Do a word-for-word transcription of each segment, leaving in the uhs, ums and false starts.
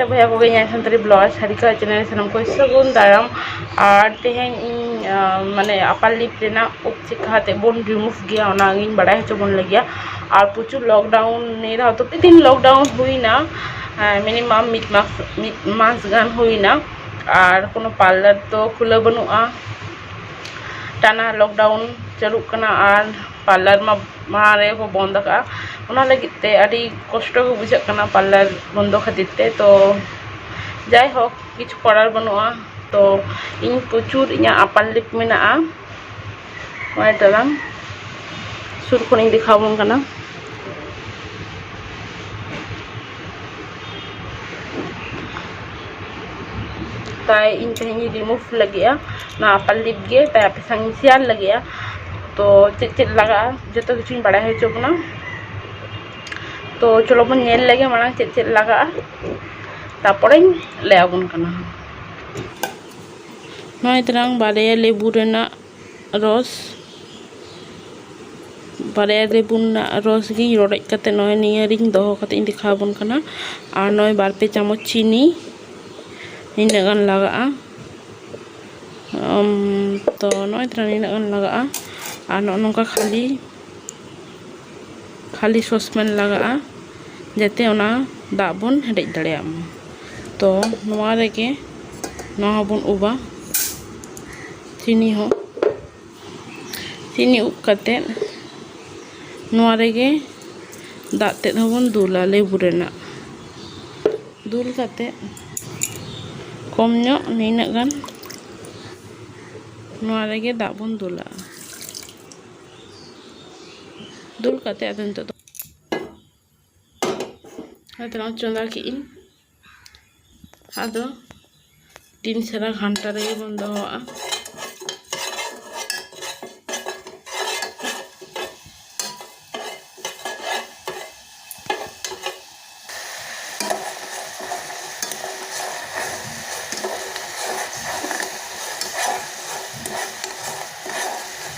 ᱵᱚᱭᱦᱟ ᱠᱚᱜᱮ, ᱧᱮᱞ ᱥᱟᱱᱛᱟᱲᱤ ᱵᱞᱚᱜᱟᱨ ᱥᱟᱨᱤᱠᱟ ᱪᱮᱱᱮᱞ ᱥᱟᱱᱟᱢ ᱠᱚ ᱥᱟᱹᱜᱩᱱ ᱫᱟᱨᱟᱢ᱾ ᱟᱨ ᱛᱮᱦᱮᱧ ᱤᱧ, ᱟᱸ, ᱢᱟᱱᱮ ᱟᱯᱟᱨ ᱞᱤᱯ ᱨᱮᱱᱟᱜ ᱩᱵ ᱪᱮᱫ ᱠᱟᱛᱮ ᱵᱚᱱ ᱨᱤᱢᱩᱵᱷ ᱜᱮᱭᱟ, ᱚᱱᱟ ᱜᱤᱧ ᱵᱟᱲᱟᱭ ᱦᱚᱪᱚ ᱵᱚᱱ ᱞᱟᱹᱜᱤᱫ᱾ ᱟᱨ ᱯᱨᱚᱪᱩᱨ ᱞᱚᱠᱰᱟᱣᱩᱱ, ᱱᱤᱭᱟᱹ ᱫᱷᱟᱣ ᱫᱚ ᱯᱮ ᱫᱤᱱ ᱞᱚᱠᱰᱟᱣᱩᱱ ᱦᱩᱭᱱᱟ, ᱢᱤᱱᱤᱢᱟᱢ ᱢᱤᱫ ᱢᱟᱥ, ᱢᱤᱫ ᱢᱟᱥ ᱜᱟᱱ ᱦᱩᱭᱱᱟ᱾ ᱟᱨ ᱠᱳᱱᱳ ᱯᱟᱨᱞᱟᱨ ᱫᱚ ᱠᱷᱩᱞᱟᱹᱣ ᱵᱟᱹᱱᱩᱜᱼᱟ, ᱴᱟᱱᱟ ᱞᱚᱠᱰᱟᱣᱩᱱ ᱪᱟᱹᱞᱩᱜ ᱠᱟᱱᱟ᱾ ᱟᱨ ᱯᱟᱨᱞᱟᱨ ᱢᱟ ᱢᱟᱲᱟᱝ ᱨᱮᱠᱚ ᱵᱚᱱᱫ ᱟᱠᱟᱫᱼᱟ, ᱚᱱᱟ ᱞᱟᱹᱜᱤᱫ ᱛᱮ ᱟᱹᱰᱤ ᱠᱚᱥᱴᱚ ᱜᱮ ᱵᱩᱡᱷᱟᱹᱜ ᱠᱟᱱᱟ ᱯᱟᱨᱞᱟᱨ ᱵᱚᱱᱫᱚ ᱠᱷᱟᱹᱛᱤᱨ ᱛᱮ᱾ ᱛᱚ ᱡᱟᱭᱦᱳᱠ, ᱠᱤᱪᱷᱩ ᱠᱚᱨᱟᱨ ᱵᱟᱹᱱᱩᱜᱼᱟ᱾ ᱛᱚ ᱤᱧ ᱯᱨᱚᱪᱩᱨ ᱤᱧᱟᱹᱜ ᱟᱯᱟᱨ ᱞᱤᱯ ᱢᱮᱱᱟᱜᱼᱟ, ᱱᱚᱜᱼᱚᱭ ᱛᱟᱞᱟᱝ ᱥᱩᱨ ᱠᱷᱚᱱᱤᱧ ᱫᱮᱠᱷᱟᱣ ᱟᱵᱚᱱ ᱠᱟᱱᱟ᱾ ᱛᱟᱭ ᱤᱧ ᱛᱮᱦᱮᱧ ᱤᱧ ᱨᱤᱢᱩᱵᱷ ᱞᱟᱹᱜᱤᱫᱼᱟ, ᱱᱚᱣᱟ ᱟᱯᱟᱨ ᱞᱤᱯ ᱜᱮ, ᱛᱟᱭ ᱟᱯᱮ ᱥᱟᱶ ᱤᱧ ᱥᱮᱭᱟᱨ ᱞᱟᱹᱜᱤᱫᱼᱟ᱾ ᱛᱚ ᱪᱮᱫ ᱪᱮᱫ ᱞᱟᱜᱟᱜᱼᱟ, ᱡᱚᱛᱚ ᱠᱤᱪᱷᱩᱧ ᱵᱟᱲᱟᱭ ᱦᱚᱪᱚ ᱵᱚᱱᱟ᱾ ᱛᱚ ᱪᱚᱞᱚ ᱵᱚᱱ ᱧᱮᱞ ᱞᱮᱜᱮ ᱢᱟᱲᱟᱝ ᱪᱮᱫ ᱪᱮᱫ ᱞᱟᱜᱟᱜᱼᱟ, ᱛᱟᱨᱯᱚᱨᱮᱧ ᱞᱟᱹᱭ ᱟᱵᱚᱱ ᱠᱟᱱᱟ᱾ ᱱᱚᱜᱼᱚᱭ ᱛᱟᱞᱟᱝ ᱵᱟᱨᱭᱟ ᱞᱮᱵᱩ ᱨᱮᱱᱟᱜ ᱨᱚᱥ, ᱵᱟᱨᱭᱟ ᱞᱮᱵᱩ ᱨᱮᱱᱟᱜ ᱨᱚᱥ ᱜᱤᱧ ᱨᱚᱰᱚᱡ ᱠᱟᱛᱮ ᱱᱚᱜᱼᱚᱭ ᱱᱤᱭᱟᱹ ᱨᱤᱧ ᱫᱚᱦᱚ ᱠᱟᱛᱮ ᱤᱧ ᱫᱮᱠᱷᱟᱣ ᱟᱵᱚᱱ ᱠᱟᱱᱟ᱾ ᱟᱨ ᱱᱚᱜᱼᱚᱭ ᱵᱟᱨ ᱯᱮ ᱪᱟᱢᱚᱪ ᱪᱤᱱᱤ, ᱱᱤᱱᱟᱹᱜ ᱜᱟᱱ ᱞᱟᱜᱟᱜᱼᱟ᱾ ᱩᱢ, ᱛᱚ ᱱᱚᱜᱼᱚᱭ ᱛᱚᱨᱟ ᱱᱤᱱᱟᱹᱜ ᱜᱟᱱ ᱞᱟᱜᱟᱜᱼᱟ᱾ ᱟᱨ ᱱᱚᱜᱼᱚ ᱱᱚᱝᱠᱟ ᱠᱷᱟᱹᱞᱤ, ᱠᱷᱟᱹᱞᱤ ᱥᱚᱥᱯᱮᱱ ᱞᱟᱜᱟᱜᱼᱟ, ᱡᱟᱛᱮ ᱚᱱᱟ ᱫᱟᱜ ᱵᱚᱱ ᱦᱮᱰᱮᱡ ᱫᱟᱲᱮᱭᱟᱜ ᱢᱟ᱾ ᱛᱚ ᱱᱚᱣᱟ ᱨᱮᱜᱮ ᱱᱚᱣᱟ ᱦᱚᱸᱵᱚᱱ ᱩᱵᱟ, ᱪᱤᱱᱤ ᱦᱚᱸ᱾ ᱪᱤᱱᱤ ᱩᱵ ᱠᱟᱛᱮᱫ ᱱᱚᱣᱟ ᱨᱮᱜᱮ ᱫᱟᱜ ᱛᱮᱫ ᱦᱚᱸᱵᱚᱱ ᱫᱩᱞᱟ, ᱞᱮᱵᱩ ᱨᱮᱱᱟᱜ᱾ ᱫᱩᱞ ᱠᱟᱛᱮᱫ ᱠᱚᱢ ᱧᱚᱜ ᱱᱤᱱᱟᱹᱜ ᱜᱟᱱ ᱱᱚᱣᱟ ᱨᱮᱜᱮ ᱫᱟᱜ ᱵᱚᱱ ᱫᱩᱞᱟᱜᱼᱟ᱾ ᱫᱩᱞ ᱠᱟᱛᱮᱫ ᱟᱫᱚ ᱱᱤᱛᱚᱜ ᱫᱚ ᱟᱫᱚ ᱱᱚᱣᱟ ᱪᱚᱸᱫᱟ ᱠᱮᱫ ᱤᱧ᱾ ᱟᱫᱚ ᱛᱤᱱ ᱥᱟᱨᱟ ᱜᱷᱟᱱᱴᱟ ᱨᱮᱜᱮ ᱵᱚᱱ ᱫᱚᱦᱚᱣᱟᱜᱼᱟ᱾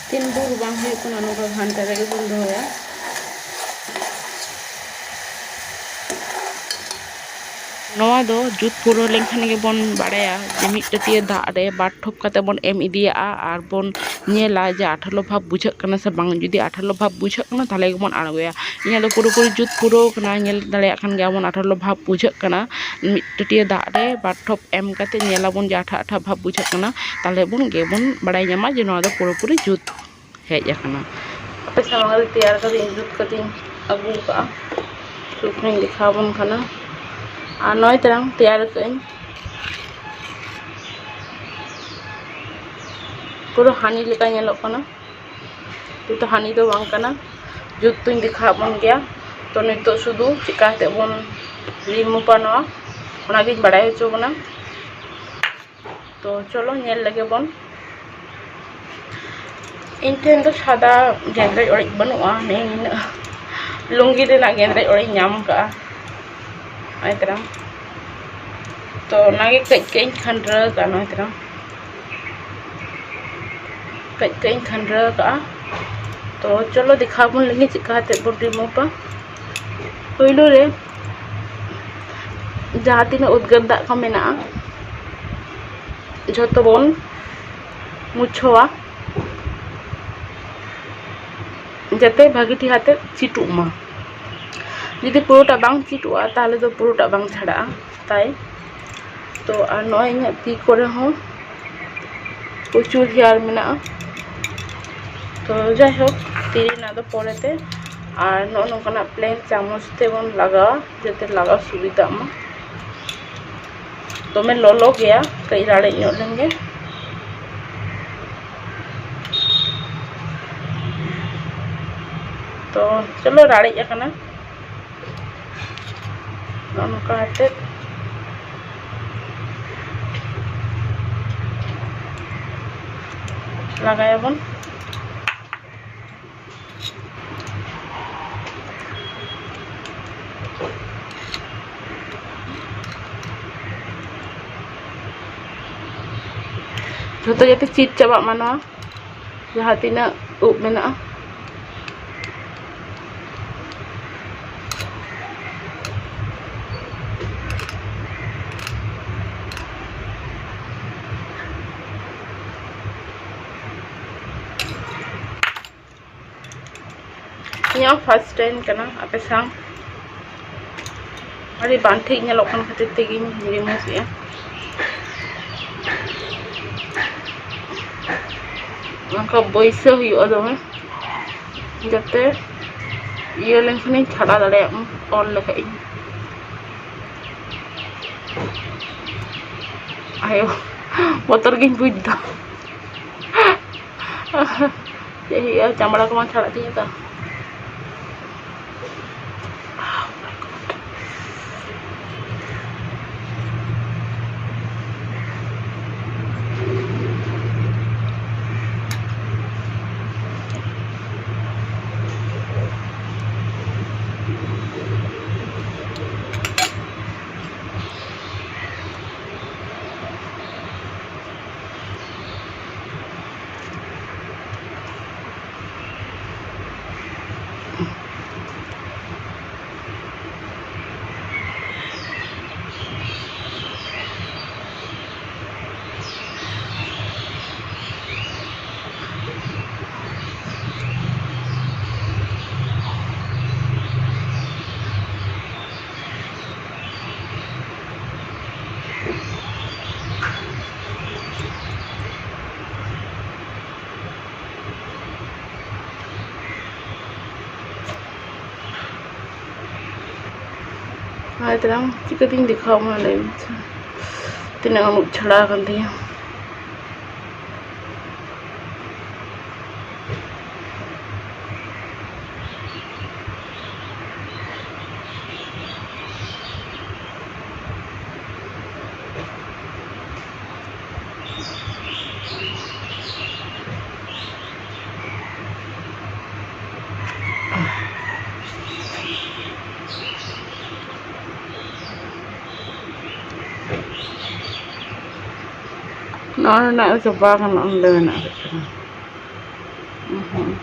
ᱛᱤᱱ ᱵᱷᱳᱨ ᱵᱟᱝ ᱦᱩᱭᱩᱜ ᱠᱟᱱᱟ, ᱱᱚᱝᱠᱟ ᱜᱷᱟᱱᱴᱟ ᱨᱮᱜᱮ ᱵᱚᱱ ᱫᱚᱦᱚᱭᱟ᱾ ᱱᱚᱣᱟ ᱫᱚ ᱡᱩᱛ ᱯᱩᱨᱟᱹᱣ ᱞᱮᱱᱠᱷᱟᱱ ᱜᱮᱵᱚᱱ ᱵᱟᱲᱟᱭᱟ ᱡᱮ ᱢᱤᱫ ᱴᱟᱹᱴᱭᱟᱹ ᱫᱟᱜ ᱨᱮ ᱵᱟᱨ ᱴᱷᱚᱯ ᱠᱟᱛᱮ ᱵᱚᱱ ᱮᱢ ᱤᱫᱤᱭᱟᱜᱼᱟ ᱟᱨ ᱵᱚᱱ ᱧᱮᱞᱟ ᱡᱮ ᱟᱴᱷᱟᱞᱳ ᱵᱷᱟᱵᱽ ᱵᱩᱡᱷᱟᱹᱜ ᱠᱟᱱᱟ ᱥᱮ ᱵᱟᱝ᱾ ᱡᱩᱫᱤ ᱟᱴᱷᱟᱞᱳ ᱵᱷᱟᱵᱽ ᱵᱩᱡᱷᱟᱹᱜ ᱠᱟᱱᱟ, ᱛᱟᱦᱚᱞᱮ ᱜᱮᱵᱚᱱ ᱟᱬᱜᱚᱭᱟ᱾ ᱤᱧᱟᱹᱜ ᱫᱚ ᱯᱩᱨᱟᱹᱯᱩᱨᱤ ᱡᱩᱛ ᱯᱩᱨᱟᱹᱣ ᱠᱟᱱᱟ, ᱧᱮᱞ ᱫᱟᱲᱮᱭᱟᱜ ᱠᱟᱱ ᱜᱮᱭᱟᱵᱚᱱ ᱟᱴᱷᱟᱞᱳ ᱵᱷᱟᱵᱽ ᱵᱩᱡᱷᱟᱹᱜ ᱠᱟᱱᱟ᱾ ᱢᱤᱫ ᱴᱟᱹᱴᱭᱟᱹ ᱫᱟᱜ ᱨᱮ ᱵᱟᱨ ᱴᱷᱚᱯ ᱮᱢ ᱠᱟᱛᱮ ᱧᱮᱞᱟᱵᱚᱱ ᱡᱮ ᱟᱴᱷᱟ ᱟᱴᱷᱟ ᱵᱷᱟᱵᱽ ᱵᱩᱡᱷᱟᱹᱜ ᱠᱟᱱᱟ, ᱛᱟᱦᱚᱞᱮ ᱵᱚᱱ ᱜᱮᱵᱚᱱ ᱵᱟᱲᱟᱭ ᱧᱟᱢᱟ ᱡᱮ ᱱᱚᱣᱟ ᱫᱚ ᱯᱩᱨᱟᱹᱯᱩᱨᱤ ᱡᱩᱛ ᱦᱮᱡ ᱟᱠᱟᱱᱟ᱾ ᱟᱯᱮ ᱥᱟᱢᱟᱝ ᱨᱮ ᱛᱮᱭᱟᱨ ᱠᱟᱛᱮᱧ ᱡᱩᱛ ᱠᱟᱛᱮᱧ ᱟᱹᱜᱩ ᱟᱠᱟᱫᱼᱟ, ᱥᱩᱨ ᱠᱷᱚᱱᱤᱧ ᱫᱮᱠᱷᱟᱣ ᱟᱵᱚᱱ ᱠᱟᱱᱟ᱾ ᱟᱨ ᱱᱚᱜᱼᱚᱭ ᱛᱟᱨᱟᱝ ᱛᱮᱭᱟᱨ ᱠᱟᱜᱼᱟᱹᱧ, ᱯᱩᱨᱟᱹ ᱦᱟᱹᱱᱤ ᱞᱮᱠᱟ ᱧᱮᱞᱚᱜ ᱠᱟᱱᱟ, ᱠᱤᱱᱛᱩ ᱦᱟᱹᱱᱤ ᱫᱚ ᱵᱟᱝ ᱠᱟᱱᱟ᱾ ᱡᱩᱛ ᱫᱚᱧ ᱫᱮᱠᱷᱟᱣ ᱟᱵᱚᱱ ᱜᱮᱭᱟ᱾ ᱛᱚ ᱱᱤᱛᱚᱜ ᱥᱩᱫᱷᱩ ᱪᱮᱠᱟ ᱠᱟᱛᱮ ᱵᱚᱱ ᱨᱤᱢᱩᱵᱷᱟ ᱱᱚᱣᱟ, ᱚᱱᱟᱜᱤᱧ ᱵᱟᱲᱟᱭ ᱦᱚᱪᱚ ᱵᱚᱱᱟ᱾ ᱛᱚ ᱪᱚᱞᱚ ᱧᱮᱞ ᱞᱮᱜᱮ ᱵᱚᱱ᱾ ᱤᱧ ᱴᱷᱮᱱ ᱫᱚ ᱥᱟᱫᱟ ᱜᱮᱸᱫᱽᱨᱮᱡ ᱚᱲᱮᱡ ᱵᱟᱹᱱᱩᱜᱼᱟ, ᱱᱮ ᱱᱤᱱᱟᱹᱜ ᱞᱩᱝᱜᱤ ᱨᱮᱱᱟᱜ ᱜᱮᱸᱫᱽᱨᱮᱡ ᱚᱲᱮᱡ ᱧᱟᱢ ᱠᱟᱜᱼᱟ᱾ ᱱᱚᱜᱼᱚᱭ ᱛᱟᱨᱟᱝ᱾ ᱛᱚ ᱚᱱᱟᱜᱮ ᱠᱟᱹᱡ ᱠᱟᱹᱡ ᱤᱧ ᱠᱷᱟᱹᱱᱰᱨᱟᱹ ᱠᱟᱜᱼᱟ, ᱱᱚᱜᱼᱚᱭ ᱛᱟᱨᱟᱝ᱾ ᱠᱟᱹᱡ ᱠᱟᱹᱡ ᱤᱧ ᱠᱷᱟᱹᱱᱰᱨᱟᱹ ᱠᱟᱜᱼᱟ᱾ ᱛᱚ ᱪᱚᱞᱚ ᱫᱮᱠᱷᱟᱣ ᱵᱚᱱ ᱞᱮᱜᱮ ᱪᱮᱫ ᱠᱟ ᱠᱟᱛᱮ ᱵᱚᱱ ᱨᱤᱢᱩᱵᱷᱟ᱾ ᱯᱳᱭᱞᱳ ᱨᱮ ᱡᱟᱦᱟᱸ ᱛᱤᱱᱟᱹᱜ ᱩᱫᱽᱜᱟᱹᱨ ᱫᱟᱜ ᱠᱚ ᱢᱮᱱᱟᱜᱼᱟ, ᱡᱷᱚᱛᱚ ᱵᱚᱱ ᱢᱩᱪᱷᱟᱹᱣᱟ, ᱡᱟᱛᱮ ᱵᱷᱟᱹᱜᱤ ᱴᱷᱤᱠ ᱟᱛᱮ ᱪᱤᱴᱩᱜ ᱢᱟ᱾ ᱡᱩᱫᱤ ᱯᱩᱨᱟᱹᱴᱟ ᱵᱟᱝ ᱪᱤᱴᱩᱜᱼᱟ, ᱛᱟᱦᱚᱞᱮ ᱫᱚ ᱯᱩᱨᱟᱹᱴᱟ ᱵᱟᱝ ᱪᱷᱟᱰᱟᱜᱼᱟ᱾ ᱛᱟᱭ ᱛᱚ ᱟᱨ ᱱᱚᱜᱼᱚᱭ ᱤᱧᱟᱹᱜ ᱛᱤ ᱠᱚᱨᱮ ᱦᱚᱸ ᱯᱨᱚᱪᱩᱨ ᱦᱮᱭᱟᱨ ᱢᱮᱱᱟᱜᱼᱟ᱾ ᱛᱚ ᱡᱟᱭᱦᱳᱠ, ᱛᱤ ᱨᱮᱱᱟᱜ ᱫᱚ ᱯᱚᱨᱮᱛᱮ᱾ ᱟᱨ ᱱᱚᱜᱼᱚ ᱱᱚᱝᱠᱟᱱᱟᱜ ᱯᱞᱮᱱ ᱪᱟᱢᱚᱪ ᱛᱮᱵᱚᱱ ᱞᱟᱜᱟᱣᱟ, ᱡᱟᱛᱮ ᱞᱟᱜᱟᱣ ᱥᱩᱵᱤᱫᱷᱟᱜ ᱢᱟ᱾ ᱫᱚᱢᱮ ᱞᱚᱞᱚ ᱜᱮᱭᱟ, ᱠᱟᱹᱡ ᱨᱟᱲᱮᱡ ᱧᱚᱜ ᱞᱮᱱᱜᱮ᱾ ᱛᱚ ᱪᱚᱞᱚ, ᱨᱟᱲᱮᱡ ᱟᱠᱟᱱᱟ᱾ ᱱᱚᱜᱼᱚ ᱱᱚᱝᱠᱟ ᱠᱟᱛᱮ ᱞᱟᱜᱟᱭᱟᱵᱚᱱ᱾ ᱡᱷᱚᱛᱚ ᱡᱟᱛᱮ ᱪᱤᱴ ᱪᱟᱵᱟᱜ ᱢᱟ ᱱᱚᱣᱟ ᱡᱟᱦᱟᱸ ᱛᱤᱱᱟᱹᱜ ᱩᱵ ᱢᱮᱱᱟᱜᱼᱟ᱾ ᱯᱷᱟᱥᱴ ᱴᱟᱭᱤᱢ ᱠᱟᱱᱟ ᱟᱯᱮ ᱥᱟᱶ᱾ ᱟᱹᱰᱤ ᱵᱟᱝ ᱴᱷᱤᱠ ᱧᱮᱞᱚᱜ ᱠᱟᱱ ᱠᱷᱟᱹᱛᱤᱨ ᱛᱮᱜᱮᱧ ᱨᱤᱢᱩᱵᱷ ᱮᱫᱼᱟ᱾ ᱚᱱᱠᱟ ᱵᱟᱹᱭᱥᱟᱹᱣ ᱦᱩᱭᱩᱜᱼᱟ ᱫᱚᱢᱮ, ᱡᱟᱛᱮ ᱤᱭᱟᱹ ᱞᱮᱱᱠᱷᱟᱱᱤᱧ ᱪᱷᱟᱰᱟᱣ ᱫᱟᱲᱮᱭᱟᱜ ᱢᱟ, ᱚᱞ ᱞᱮᱠᱷᱟᱡ ᱤᱧ᱾ ᱟᱭᱳ, ᱵᱚᱛᱚᱨ ᱜᱤᱧ ᱵᱩᱡᱽ ᱮᱫᱟ᱾ ᱪᱮᱫ ᱦᱩᱭᱩᱜᱼᱟ, ᱪᱟᱢᱲᱟ ᱠᱚ ᱵᱟᱝ ᱪᱷᱟᱲᱟᱜ ᱛᱤᱧᱟᱹ ᱛᱚ᱾ ᱦᱳᱭ ᱛᱟᱞᱟᱝ, ᱪᱤᱠᱟᱹᱛᱤᱧ ᱫᱮᱠᱷᱟᱣ ᱟᱢᱟ ᱞᱟᱹᱭ ᱢᱮᱥᱮ? ᱛᱤᱱᱟᱹᱜ ᱜᱟᱱ ᱩᱵ ᱪᱷᱟᱲᱟ ᱟᱠᱟᱱ ᱛᱤᱧᱟᱹ᱾ ᱱᱚᱣᱟ ᱨᱮᱱᱟᱜ ᱫᱚ ᱪᱟᱵᱟ ᱜᱟᱱᱚᱜᱼᱟ, ᱱᱚᱰᱮ ᱢᱮᱱᱟᱜ ᱟᱠᱟᱫ ᱛᱟᱵᱚᱱᱟ᱾ ᱦᱩᱸ᱾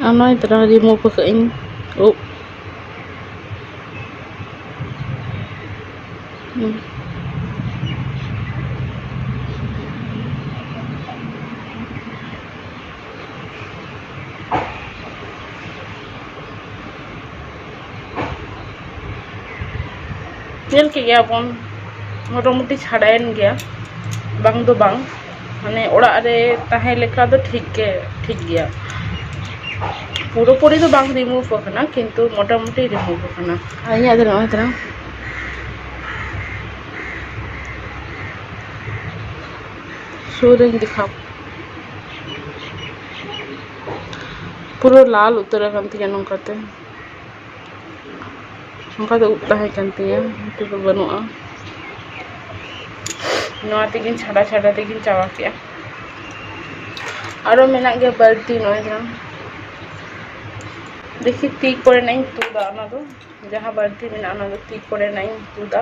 ᱟᱨ ᱱᱚᱜᱼᱚᱭ ᱛᱟᱨᱟ ᱨᱤᱢᱩᱵᱷ ᱟᱠᱟᱫ ᱟᱹᱧ ᱩᱵ᱾ ᱦᱩᱸ᱾ ᱧᱮᱞ ᱠᱮᱫ ᱜᱮᱭᱟ ᱵᱚᱱ, ᱢᱚᱴᱟᱢᱩᱴᱤ ᱪᱷᱟᱰᱟᱭᱮᱱ ᱜᱮᱭᱟ, ᱵᱟᱝ ᱫᱚ ᱵᱟᱝ, ᱢᱟᱱᱮ ᱚᱲᱟᱜ ᱨᱮ ᱛᱟᱦᱮᱸ ᱞᱮᱠᱟ ᱫᱚ ᱴᱷᱤᱠ ᱜᱮ, ᱴᱷᱤᱠ ᱜᱮᱭᱟ, ᱯᱩᱨᱟᱹᱯᱩᱨᱤ ᱫᱚ ᱵᱟᱝ ᱨᱤᱢᱩᱵᱷ ᱟᱠᱟᱱᱟ, ᱠᱤᱱᱛᱩ ᱢᱚᱴᱟᱢᱩᱴᱤ ᱨᱤᱢᱩᱵᱷ ᱟᱠᱟᱱᱟ᱾ ᱟᱨ ᱤᱧᱟᱹᱜ ᱫᱚ ᱱᱚᱜᱼᱚᱭ ᱛᱟᱨᱟ ᱥᱩᱨ ᱨᱮᱧ ᱫᱮᱠᱷᱟᱣ, ᱯᱩᱨᱟᱹ ᱞᱟᱞ ᱩᱛᱟᱹᱨ ᱟᱠᱟᱱ ᱛᱤᱧᱟᱹ ᱱᱚᱝᱠᱟᱛᱮ᱾ ᱱᱚᱝᱠᱟ ᱫᱚ ᱩᱵ ᱛᱟᱦᱮᱸ ᱠᱟᱱ ᱛᱤᱧᱟᱹ, ᱱᱤᱛᱚᱜ ᱫᱚ ᱵᱟᱹᱱᱩᱜᱼᱟ᱾ ᱱᱚᱣᱟ ᱛᱮᱜᱤᱧ ᱪᱷᱟᱰᱟ ᱪᱷᱟᱰᱟ ᱛᱮᱜᱤᱧ ᱪᱟᱵᱟ ᱠᱮᱜᱼᱟ᱾ ᱟᱨᱚ ᱢᱮᱱᱟᱜ ᱜᱮᱭᱟ ᱵᱟᱹᱲᱛᱤ, ᱱᱚᱜᱼᱚᱭ ᱡᱮᱢᱚᱱ ᱫᱮᱠᱷᱤ ᱛᱤ ᱠᱚᱨᱮᱱᱟᱜ ᱤᱧ ᱛᱩᱫᱟ, ᱚᱱᱟ ᱫᱚ ᱡᱟᱦᱟᱸ ᱵᱟᱹᱲᱛᱤ ᱢᱮᱱᱟᱜᱼᱟ, ᱚᱱᱟ ᱫᱚ ᱛᱤ ᱠᱚᱨᱮᱱᱟᱜ ᱤᱧ ᱛᱩᱫᱟ᱾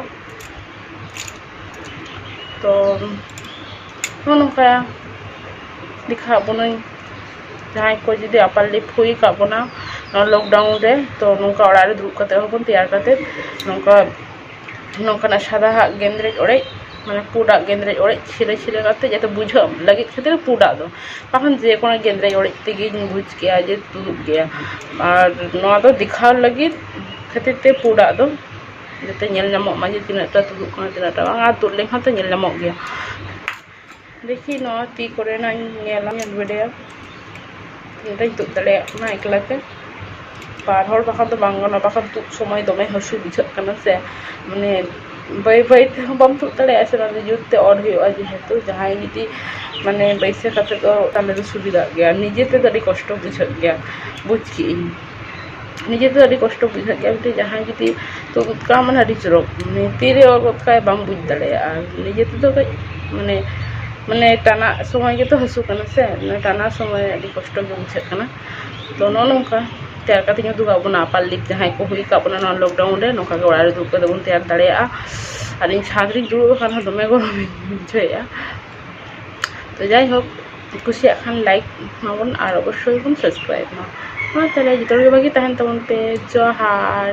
ᱛᱚ ᱱᱚᱜᱼᱚ ᱱᱚᱝᱠᱟ ᱫᱮᱠᱷᱟᱣᱟᱫ ᱵᱚᱱᱟᱹᱧ᱾ ᱡᱟᱦᱟᱸᱭ ᱠᱚ ᱡᱩᱫᱤ ᱟᱯᱟᱨ ᱞᱤᱯ ᱦᱩᱭ ᱟᱠᱟᱫ ᱵᱚᱱᱟ ᱱᱚᱣᱟ ᱞᱚᱠᱰᱟᱣᱩᱱ ᱨᱮ, ᱛᱚ ᱱᱚᱝᱠᱟ ᱚᱲᱟᱜ ᱨᱮ ᱫᱩᱲᱩᱵ ᱠᱟᱛᱮ ᱦᱚᱸᱵᱚᱱ ᱛᱮᱭᱟᱨ ᱠᱟᱛᱮ ᱱᱚᱝᱠᱟ, ᱱᱚᱝᱠᱟᱱᱟᱜ ᱥᱟᱫᱟᱣᱟᱜ ᱜᱮᱸᱫᱽᱨᱮᱡ ᱚᱲᱮᱡ, ᱢᱟᱱᱮ ᱯᱩᱸᱰᱟᱜ ᱜᱮᱸᱫᱽᱨᱮᱡ ᱚᱲᱮᱡ ᱪᱷᱤᱞᱟᱹ ᱪᱷᱤᱞᱟᱹ ᱠᱟᱛᱮ ᱡᱟᱛᱮ ᱵᱩᱡᱷᱟᱹᱜ ᱞᱟᱹᱜᱤᱫ ᱠᱷᱟᱹᱛᱤᱨ ᱯᱩᱸᱰᱟᱜ ᱫᱚ, ᱵᱟᱠᱷᱟᱱ ᱡᱮ ᱠᱳᱱᱳ ᱜᱮᱸᱫᱽᱨᱮᱡ ᱚᱲᱮᱡ ᱛᱮᱜᱮᱧ ᱵᱩᱡᱽ ᱠᱮᱜᱼᱟ ᱡᱮ ᱛᱩᱫᱩᱜ ᱜᱮᱭᱟ᱾ ᱟᱨ ᱱᱚᱣᱟ ᱫᱚ ᱫᱮᱠᱷᱟᱣ ᱞᱟᱹᱜᱤᱫ ᱠᱷᱟᱹᱛᱤᱨ ᱛᱮ ᱯᱩᱸᱰᱟᱜ ᱫᱚ, ᱡᱟᱛᱮ ᱧᱮᱞ ᱧᱟᱢᱚᱜ ᱢᱟ ᱡᱮ ᱛᱤᱱᱟᱹᱜ ᱴᱟ ᱛᱩᱫᱩᱜ ᱠᱟᱱᱟ, ᱛᱤᱱᱟᱹᱜ ᱴᱟ ᱵᱟᱝ, ᱟᱨ ᱛᱩᱫ ᱞᱮᱱᱠᱷᱟᱱ ᱛᱚ ᱧᱮᱞ ᱧᱟᱢᱚᱜ ᱜᱮᱭᱟ᱾ ᱫᱮᱠᱷᱤ ᱱᱚᱣᱟ ᱛᱤ ᱠᱚᱨᱮᱱᱟᱜ ᱤᱧ ᱧᱮᱞᱟ, ᱧᱮᱞ ᱵᱤᱰᱟᱹᱭᱟ, ᱛᱤᱱᱟᱹᱜ ᱤᱧ ᱛᱩᱫ ᱫᱟᱲᱮᱭᱟᱜ ᱠᱟᱱᱟ ᱮᱠᱞᱟ ᱛᱮ᱾ ᱵᱟᱨ ᱦᱚᱲ ᱵᱟᱠᱷᱟᱱ ᱫᱚ ᱵᱟᱝ ᱜᱟᱱᱚᱜᱼᱟ, ᱵᱟᱠᱷᱟᱱ ᱛᱩᱫ ᱥᱚᱢᱚᱭ ᱫᱚᱢᱮ ᱦᱟᱹᱥᱩ ᱵᱩᱡᱷᱟᱹᱜ ᱠᱟᱱᱟ ᱥᱮ, ᱢᱟᱱᱮ ᱵᱟᱹᱭ ᱵᱟᱹᱭ ᱛᱮᱦᱚᱸ ᱵᱟᱢ ᱛᱩᱫ ᱫᱟᱲᱮᱭᱟᱜᱼᱟ ᱥᱮ, ᱚᱱᱟ ᱫᱚ ᱡᱳᱨ ᱛᱮ ᱚᱨ ᱦᱩᱭᱩᱜᱼᱟ᱾ ᱡᱮᱦᱮᱛᱩ ᱡᱟᱦᱟᱸᱭ ᱡᱩᱫᱤ ᱢᱟᱱᱮ ᱵᱟᱹᱭᱥᱟᱹ ᱠᱟᱛᱮ ᱫᱚ ᱛᱟᱦᱚᱞᱮ ᱫᱚ ᱥᱩᱵᱤᱫᱷᱟᱜ ᱜᱮᱭᱟ, ᱱᱤᱡᱮ ᱛᱮᱫᱚ ᱟᱹᱰᱤ ᱠᱚᱥᱴᱚ ᱵᱩᱡᱷᱟᱹᱜ ᱜᱮᱭᱟ, ᱵᱩᱡᱽ ᱠᱮᱜ ᱟᱹᱧ᱾ ᱱᱤᱡᱮ ᱛᱮᱫᱚ ᱟᱹᱰᱤ ᱠᱚᱥᱴᱚ ᱵᱩᱡᱷᱟᱹᱜ ᱜᱮᱭᱟ, ᱢᱤᱫᱴᱮᱱ ᱡᱟᱦᱟᱸᱭ ᱡᱩᱫᱤ ᱛᱩᱫ ᱠᱟᱜ ᱢᱟᱱᱮ ᱟᱹᱰᱤ ᱪᱚᱨᱚᱠ, ᱢᱟᱱᱮ ᱛᱤᱨᱮ ᱚᱨ ᱜᱚᱫ ᱠᱟᱜᱼᱟᱭ ᱵᱟᱢ ᱵᱩᱡᱽ ᱫᱟᱲᱮᱭᱟᱜᱼᱟ᱾ ᱱᱤᱡᱮ ᱛᱮᱫᱚ ᱠᱟᱹᱡ ᱢᱟᱱᱮ, ᱢᱟᱱᱮ ᱴᱟᱱᱟᱜ ᱥᱚᱢᱚᱭ ᱜᱮᱛᱚ ᱦᱟᱹᱥᱩ ᱠᱟᱱᱟ ᱥᱮ, ᱢᱟᱱᱮ ᱴᱟᱱᱟᱜ ᱥᱚᱢᱚᱭ ᱟᱹᱰᱤ ᱠᱚᱥᱴᱚ ᱜᱮ ᱵᱩᱡᱷᱟᱹᱜ ᱠᱟᱱᱟ᱾ ᱛᱚ ᱱᱚᱜᱼᱚ ᱱᱚᱝᱠᱟ ᱛᱮᱭᱟᱨ ᱠᱟᱛᱮᱧ ᱩᱫᱩᱜᱟᱜ ᱵᱚᱱᱟ, ᱟᱯᱟᱨ ᱞᱤᱯ ᱡᱟᱦᱟᱸᱭ ᱠᱚ ᱦᱩᱭ ᱟᱠᱟᱫ ᱵᱚᱱᱟ ᱱᱚᱣᱟ ᱞᱚᱠᱰᱟᱣᱩᱱ ᱨᱮ, ᱱᱚᱝᱠᱟ ᱜᱮ ᱚᱲᱟᱜ ᱨᱮ ᱫᱩᱲᱩᱵ ᱠᱟᱛᱮ ᱵᱚᱱ ᱛᱮᱭᱟᱨ ᱫᱟᱲᱮᱭᱟᱜᱼᱟ᱾ ᱟᱨ ᱤᱧ ᱪᱷᱟᱸᱫᱽ ᱨᱤᱧ ᱫᱩᱲᱩᱵ ᱟᱠᱟᱱ ᱨᱮᱦᱚᱸ ᱫᱚᱢᱮ ᱜᱚᱨᱚᱢᱤᱧ ᱵᱩᱡᱷᱟᱹᱣᱮᱫᱼᱟ᱾ ᱛᱚ ᱡᱟᱭᱦᱳᱠ, ᱠᱩᱥᱤᱭᱟᱜ ᱠᱷᱟᱱ ᱞᱟᱭᱤᱠ ᱢᱟᱵᱚᱱ ᱟᱨ ᱚᱵᱚᱥᱥᱳᱭ ᱵᱚᱱ ᱥᱟᱵᱥᱠᱨᱟᱭᱤᱵ ᱢᱟ᱾ ᱢᱟ ᱛᱟᱦᱚᱞᱮ ᱡᱚᱛᱚ ᱦᱚᱲ ᱜᱮ ᱵᱷᱟᱹᱜᱤ ᱛᱟᱦᱮᱱ ᱛᱟᱵᱚᱱ ᱯᱮ᱾ ᱡᱚᱦᱟᱨ᱾